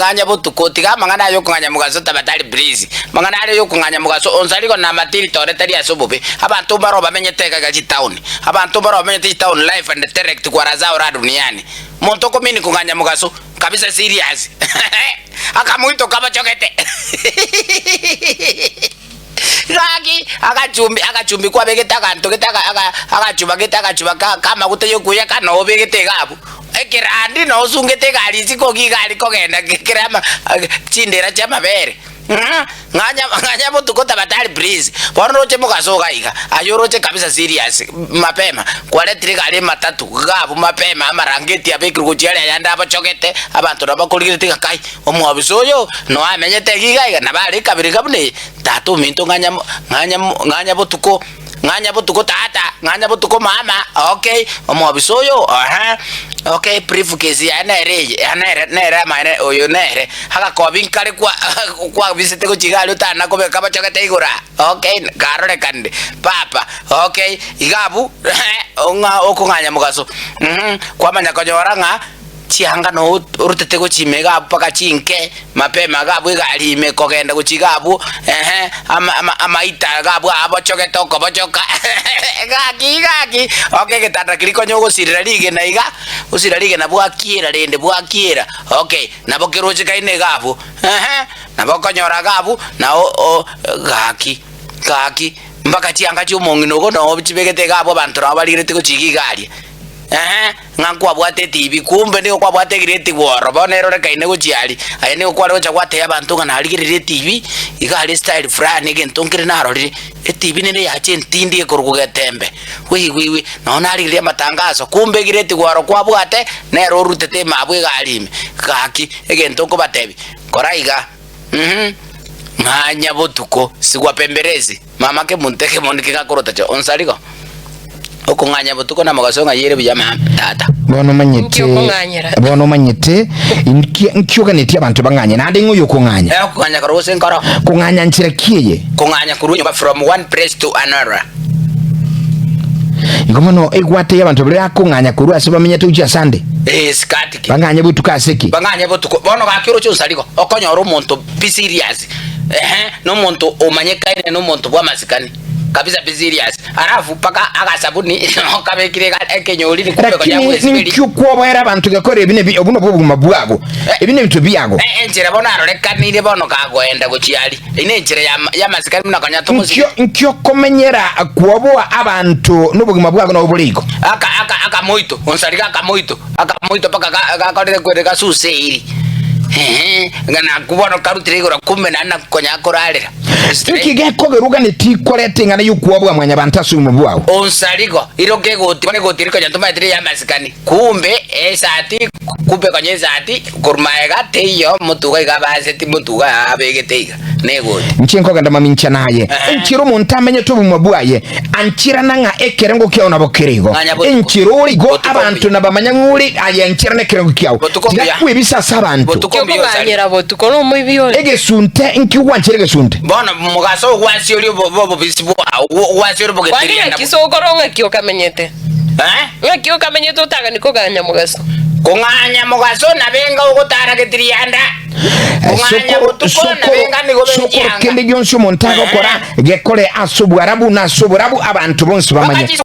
Ng'anya botuko, tiga amang'ana aya okong'anya mogaso tabatari please. Amang'ana aria yokong'anya mogaso onsi arigwo na amatiri tore tari ase obobe. Abanto mbaroo bamenyete iga iga chitaoni. Abanto mbaroo bamenyete chitaoni life and direct kwa razao ra duniani. Monto okomini kong'anya mogaso kabisa serious. Akamoito kabochogete. Gaki agachumbi agachumbi kwabegete aganto gete aga aga agachuba gete agachuba ka k'amaguta y'okweyaka noo obegete iga abwo. Ekerandi noo osungete egari isiko iga igari kogenda kere ama chindera chi'amabere ng'a ng'anya ng'anya botuko tabatari please. Bono roche mogaso iga iga, aye oroche kabisa serious mapema, kwaretire egari ematatu iga abwo mapema amarangeti abekirwe gochia aria ayande abochogete, abanto nabo bakorigeretie ng'a kai. Omwabisa oyo noe amenyete iga iga, nabo are ekabira iga buna eye, Tata ominto ng'anya ng'anya ng'anya botuko, ng'anya botuko tata, ng'anya botuko mama, okay, omwabisa oyo ehe, okay briefcase yaye nere eye, aa nere nere amaene oyo nere, agakobi nkare kwa kwabisete gochia iga aria otana kobeka abochogete igoro aa, okay, karorekanire, papa, okay, iga abwo ng'a okong'anya mogaso kwamanya konyora ng'a. Chianga noo orutete gochia ime iga abwo mpaka chinke, mapema iga abwo egari ime kogenda gochia iga abwo, ehe, ama ama amaita iga abwo abochogete okobochoka gaki gaki, okay egetanda keria konya ogosirera rigena iga, osirera rigena bwakiera rende bwakiera, okay, nabo kerochekaine iga abwo, ehe, nabo okonyora iga abwo, nao o gaki gaki, mpaka chianga chia omong'ina ogo noo chibegete iga abwo abanto nabo barigereti gochia iga iga aria. Ehe, ng'a nkwabwate etibi, kumbe nigo kwabwate egireti bworo, bono erorekaine gochia aria. Aye nigo kware gocha gwatebia abanto ng'a narigereria etibi, iga aria estyle fulani egento nkere narorire, etibi nere yacha entindi ekorokwa getembe, wii wii wii, nonya narigereria amatangaso, kumbe egireti bworo kwabwate, nere orutete ime abwo egari ime. Gaki, egento nkobatebia, kora iga, mh, ng'anya botuko, sigwa pemberezi. Mama kemonto ekemo kegakorota onsarigo, okong'anya botuko na mogaso ng'a yere buya mama tata. Bono omanyete, Inki okong'anyera? bono omanyete, inki inki oganetie abanto bang'anye, naende ng'o oyokong'anya? Eh, okong'anya korwa gose nkoro. Kong'anya nchera ki eye? Kong'anya korwa nyomba from one place to another. Igo bono egwate y'abanto baria akong'anya korwa ase bamenyete gochia ase ande, Eh, sikati ki. bang'anye botuko ase ki? Bang'anye botuko. Bono gaki oroche onsarigo, okonyora omonto pi serious. Ehe, nomonto omanyekaine nomonto bw'amasikani kabisa be serious alafu mpaka agasabuni okabekire iga ekenyori kumbe konya Lakini bwesiberi ninki okwoboera abanto gekora ebi nebi obu nobwo obogima bwago, ebi nebinto biago. Eh, enchera bono arorekanire bono kagoenda gochia aria eyio nenchera ya- y'amasikani buna konya tomosike Nkio nkio okomenyera kwoboa abanto nobogima bwago nabo bore igo. aka aka akamoito onsariga akamoito Akamoita mpaka gakorire kwere gasuseiri, eeh, ng'a nakwo bono karutire igoro kumbe naende nakwo konya korarera. Nki gekogera oganetie koreta eng'ana y'okwobua mwanyabanto ase obogima bwao? Onsarigo, iroka egoti, bono egoti eri konya tomaete ney'amasikani, kumbe esati, kumbe konya esati korwa magega teiyo motuga iga abaseti motuga aa abegete iga, negoti. Inche nkogenda mamincha naye, enchera omonto amenyete obogima bwaye, Ancherana ng'a ekerengo kiao nabo kere igo. Ng'anya botuko. Enchera ore igo, Botuko abanto mbuya. nabamanya ng'a ore aye enchera nekerengo kiao. Botuko Tiga mbuya. kwebisa ase abanto. Botuko mbuya osari. Okong'anyera botuko nomoibi ore. Egesunte, nki ogwanchera egesunte? Bono mogaso ogwasioria obo- obo- obobisi bwao, ogwo- ogwasioria Kwani obogeteria ng'aki nabwo. sokoro ng'aki okamenyete? Eh? Ng'aki okamenyete otagani koganya mogaso? Kong'anya mogaso nabenga ogotara getirianda. Kong'anya Sokoro, botuko sokoro, nabenga nigo sokoro benchianga. kende gionsi omonto agokora, gekore ase obwarabu na ase oborabu abanto bonsi bamanye.